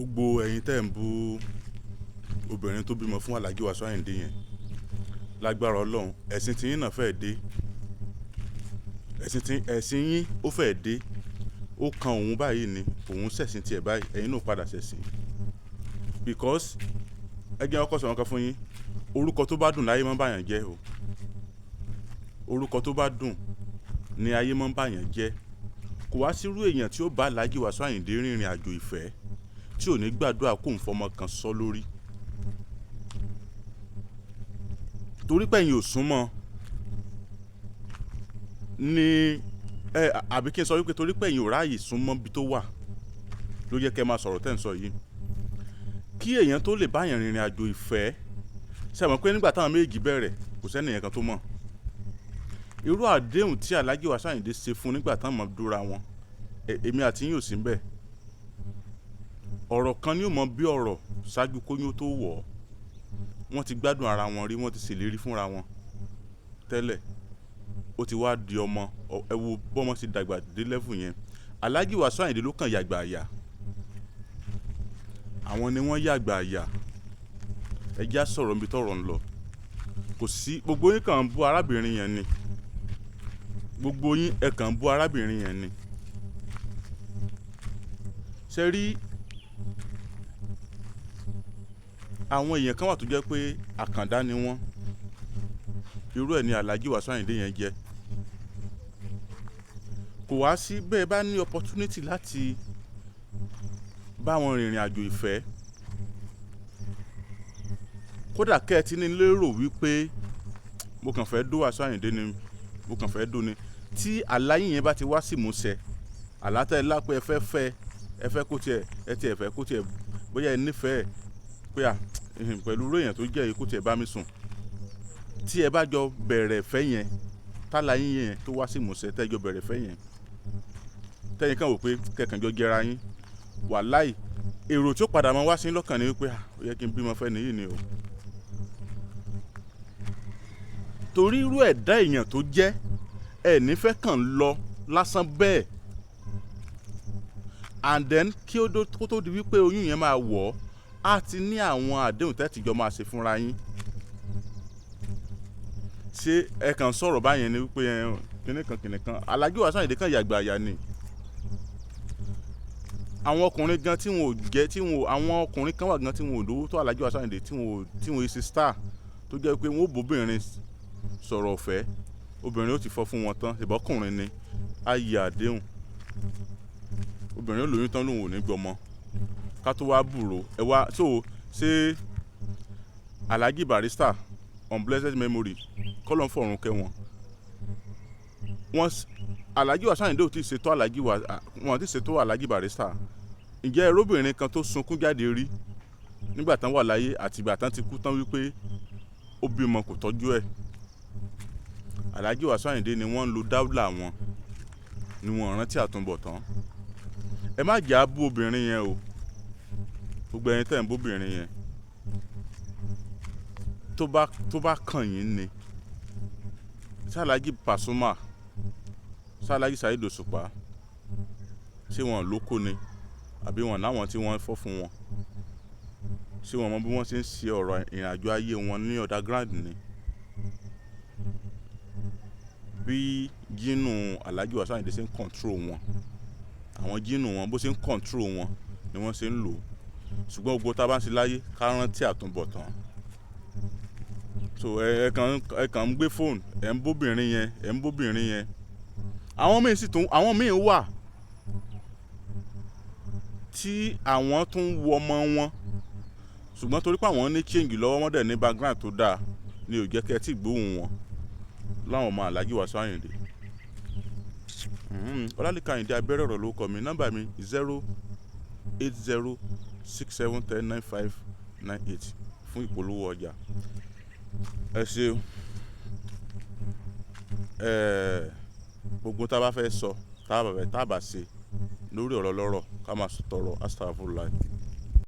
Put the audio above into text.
Gbogbo ẹ̀yin tẹ́ ń bú obìnrin tó bímọ fún Alhaji Wasiu Ayinde yẹn, lágbára Ọlọ́run, ẹ̀sìn tí yín náà fẹ́ dé. Ẹ̀sìn tí ẹ̀sìn yín ó fẹ́ dé. Ó kan òun báyìí ni òun ṣẹ̀sìn tiẹ̀ báyìí, ẹ̀yin náà padà ṣẹ̀sìn. Because ẹ jẹ́ kọ́kọ́ sọ nǹkan fún yín, orúkọ tó bá dùn láyé máa ń bá yàn jẹ́ o. Orúkọ tó bá dùn ní ayé máa ń bá yàn jẹ́. Kò wá sí irú èèyàn tí ó bá Alhaji Wasiu Ayinde rìnrìn àjò ìfẹ́ tí ò ní gbàdúrà kó ń fọmọ kan sọ lórí. Torí pé ẹ̀yin ò súnmọ́ ní ẹ, àbí kí n sọ wípé torí pé ẹ̀yin ò ráàyè súnmọ́ bí tó wà ló jẹ́ kí ẹ máa sọ̀rọ̀ tẹ́ ń sọ yìí. Kí èèyàn tó lè bá yàn rìnrìn àjò ìfẹ́, ṣé ẹ mọ̀ pé nígbà táwọn méjì bẹ̀rẹ̀ kò sẹ́ni ẹ̀yàn kan tó mọ̀. Irú àdéhùn tí Alhaji Wasiu Ayinde ṣe fún nígbà táwọn mọ̀ dúra wọn, èmi àti yín ò sí níbẹ̀. Ọ̀rọ̀ kan ni ó mọ bí ọ̀rọ̀ ṣáájú kóyún tó wọ̀ ọ́. Wọ́n ti gbádùn ara wọn rí, wọ́n ti ṣèlérí fúnra wọn tẹ́lẹ̀. Ó ti wá di ọmọ, ẹ wo bọ́mọ ṣe dàgbà dé level yẹn. Alhaji Wasiu Ayinde ló kàn yàgbà àyà. Àwọn ni wọ́n yàgbà àyà. Ẹ jẹ́ á sọ̀rọ̀ níbi tọ́rọ̀ ń lọ. Kò sí, gbogbo yín kàn ń bú arábìnrin yẹn ni. Gbogbo yín ẹ kàn ń bú arábìnrin yẹn ni. Ṣé rí, àwọn èèyàn kan wà tó jẹ́ pé àkàndá ni wọ́n. Irú ẹ ni Alhaji Wasiu Ayinde yẹn jẹ́. Kò wá sí bẹ́ẹ̀ bá ní opportunity láti bá wọn rìnrìn àjò ìfẹ́. Kódà kí ẹ ti ní lérò wípé mo kàn fẹ́ dó Wasiu Ayinde ni, mo kàn fẹ́ dó ni. Tí àlá yín yẹn bá ti wá sí ìmúṣẹ, àlá tẹ́ ẹ lá pé ẹ fẹ́ fẹ́, ẹ fẹ́ kó tiẹ̀, ẹ tiẹ̀ fẹ́ kó tiẹ̀, bóyá ẹ nífẹ̀ẹ́ pé à, pẹ̀lú irú èèyàn tó jẹ́ yìí kó tiẹ̀ bá mi sùn. Tí ẹ bá jọ bẹ̀rẹ̀ ìfẹ́ yẹn, tálá yín yẹn tó wá sí ìmúṣẹ, tẹ́ ẹ jọ bẹ̀rẹ̀ ìfẹ́ yẹn, tẹ́yin kan wò pé kẹ̀kàn jọ jẹra yín, wàláì, èrò tí ó padà máa wá sí lọ́kàn ni wípé, ó yẹ kí n bímọ fẹ́ nìyí ni o. Torí irú ẹ̀dá èèyàn tó jẹ́, ẹ ní fẹ́ kàn lọ lásán bẹ́ẹ̀. And then kí ó tó di wípé oyún yẹn máa wọ̀, á ti ní àwọn àdéhùn tẹ́ ti jọ máa ṣe fúnra yín. Ṣé ẹ kàn sọ̀rọ̀ báyẹn ni wípé ẹ kíni kan kíni kan? Alhaji Wasiu Ayinde kan yàgbà àyà ni. Àwọn ọkùnrin gan tí wọn ò jẹ́, tí wọn ò, àwọn ọkùnrin kan wà gan tí wọn ò lówó tó Alhaji Wasiu Ayinde, tí wọn ò ṣe star, tó jẹ́ pé wọn ó bóbìnrin sọ̀rọ̀ ọ̀fẹ́, obìnrin ó ti fọ́ fún wọn tán, ṣèbí ọkùnrin ni, á yẹ àdéhùn. Obìnrin ó lóyún tán lóun ò ní gbọmọ. Ká tó wá bùrò, ẹ wá, so ṣé Alhaji Barrister on blessed memory, kọ́ ló ń fọ̀run kẹ́ wọn. Wọ́n Alhaji Wasiu Ayinde ò tí ì ṣètò Alhaji wa, wọn ò tí ì ṣètò Alhaji Barrister. Ǹjẹ́ ẹrúbìnrin kan tó sunkún jáde rí nígbà tán wà láyé àti ìgbà tán ti kú tán wípé ó bímọ kò tọ́jú ẹ̀? Alhaji Wasiu Ayinde ni wọ́n ń lo dáúlà wọn, ni wọ́n rántí àtúnbọ̀tán. Ẹ má jẹ́ á bú obìnrin yẹn o. Gbogbo ẹ̀yin tẹ́ ń bú obìnrin yẹn, tó bá kàn yín ni. Ṣé Alhaji Pasuma, ṣé Alhaji Saheed Òṣùpá, ṣé wọn lóko ni? Àbí wọn láwọn tí wọ́n fọ́ fún wọn? Ṣé wọn mọ bí wọ́n ṣe ń ṣe ọ̀rọ̀ ìrìnàjò ayé wọn ní underground ni? Bí jínù Alhaji Wasiu Ayinde ṣe ń control wọn, àwọn jínù wọn bó ṣe ń control wọn ni wọ́n ṣe ń lò. Ṣùgbọ́n gbogbo tá a bá ń ṣe láyé, ká rántí àtúnbọ̀tán. So ẹ kàn ń gbé fóònù, ẹ ń bóbìnrin yẹn, ẹ ń bóbìnrin yẹn. Àwọn míì sì tún, àwọn míì wà tí àwọn tún ń wo ọmọ wọn. Ṣùgbọ́n torí pé àwọn ní change lọ́wọ́, wọ́n dẹ̀ ní background tó dáa ni ò jẹ́ kí ẹ tí gbóhùn wọn láwọn ọmọ Alhaji Wasiu Ayinde. Ọlálékan Àyìndé Abẹ́rẹ́ ọ̀rọ̀ ló kọ mi. Nọ́mbà mi 08067109598 fún ìpolówó ọjà. Ẹ ṣeun. Gbogbo tí a bá fẹ́ sọ, tá a bá fẹ́, tá a bá ṣe lórí ọ̀rọ̀ lọ́rọ̀ ká máa sọ tọrọ. Astaghfirullah.